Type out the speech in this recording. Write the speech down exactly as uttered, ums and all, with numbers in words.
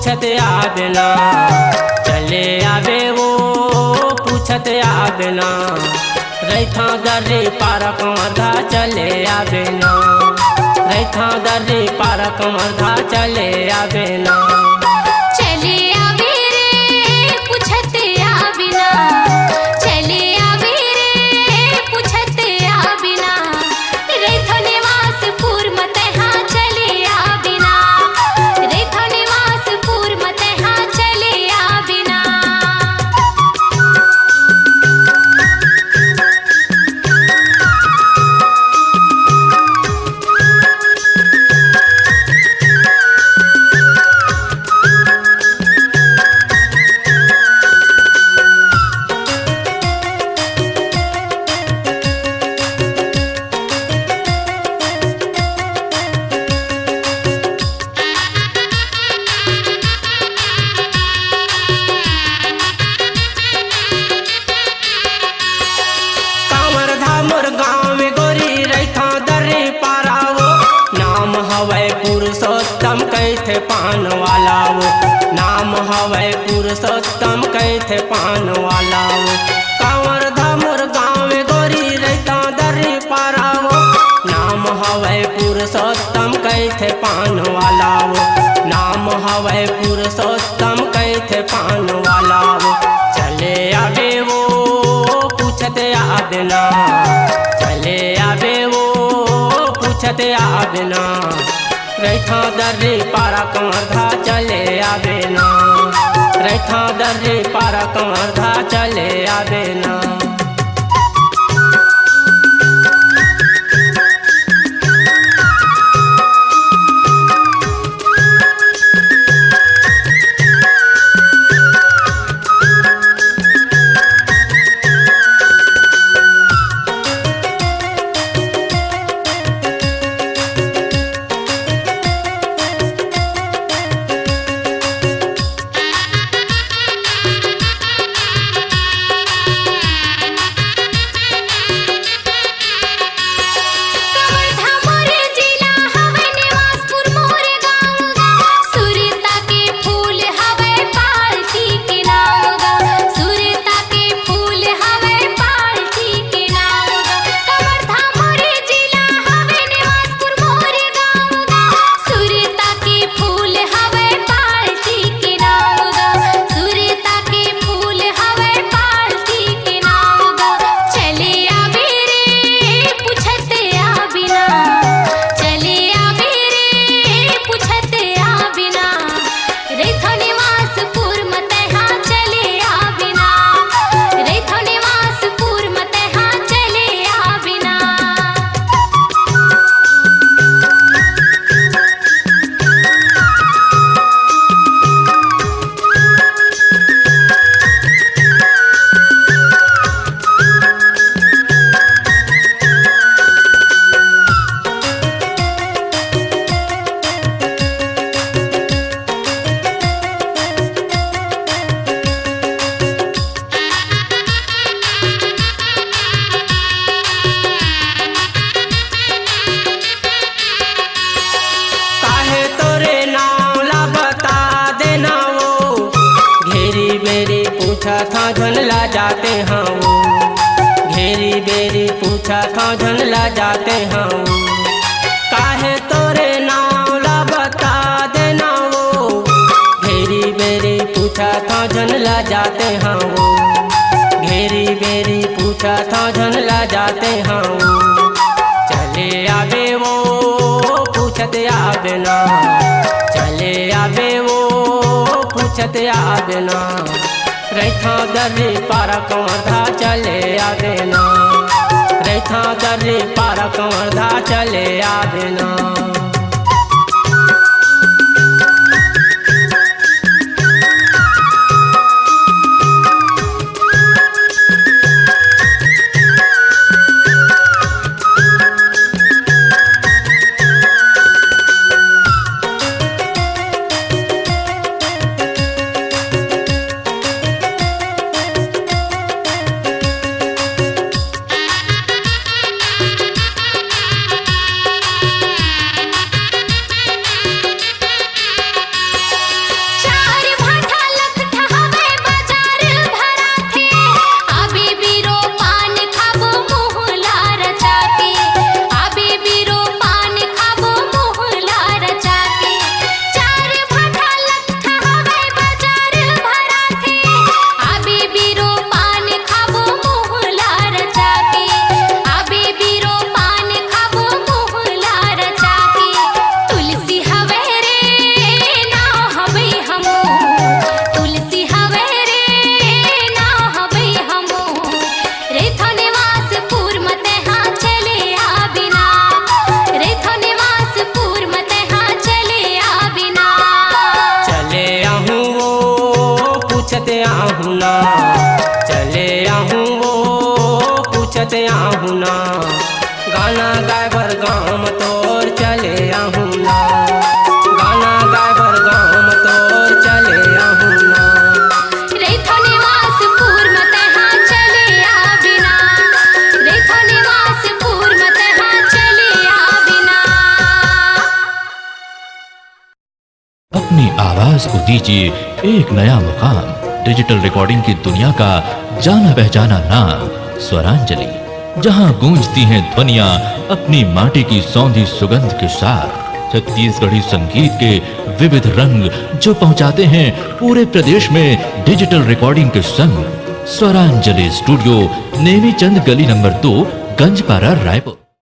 पूछत आबे ना, चले आबे वो, पूछत आबे ना। रैथा दर्री पारा कंवरधा चले आबे ना, रैथा दर्री पारा कंवरधा चले आबे ना। चले आबे रे, पूछत आबे ना, चले आबे रे, पूछत आबे ना। रैथो निवासपुर म तैहा चले आबे ना, रैथो निवासपुर म तैहा चले आबे ना। कंवरधा मोर गाँव में गोरी, रैथा दर्री पारा वो। नाम हवय पुरुषोत्तम कहिथे पान वाला वो, नाम हवय पुरुषोत्तम कहिथे पान वाला वो। कंवरधा मोर गाँव में गोरी, रैथा दर्री पारा वो। नाम हवय पुरुषोत्तम कहिथे पान वाला वो, नाम हवय पुरुषोत्तम कहिथे पान वाला वो। चले आबे वो, पूछत आबे ना, चले आबे वो, पूछत आबे ना। रैथा दर्री पारा कंवरधा चले आबे ना, रैथा दर्री पारा कंवरधा चले आबे ना। काहे तोरे नाव ला बता देना वो, घेरी बेरी पूछत हँव झन लजाते हँव वो, घेरी बेरी पूछत हँव झन लजाते हँव वो। काहे तोरे नाव ला बता देना वो, घेरी बेरी पूछत हँव झन लजाते हँव वो, घेरी बेरी पूछत हँव झन लजाते हँव वो। चले आबे वो, पूछत आबे ना, चले आबे वो, पूछत आबे ना। रैथा दर्री पारा कंवरधा चले आबे ना, रैथा दर्री पारा कंवरधा चले आबे ना। इसको दीजिए एक नया मुकाम। डिजिटल रिकॉर्डिंग की दुनिया का जाना पहचाना नाम स्वरांजलि, जहां गूंजती हैं ध्वनियां अपनी माटी की सौंधी सुगंध के साथ। छत्तीसगढ़ी संगीत के विविध रंग जो पहुंचाते हैं पूरे प्रदेश में डिजिटल रिकॉर्डिंग के संग। स्वरांजलि स्टूडियो, नेमीचंद गली नंबर दो, गंजपारा, रायपुर।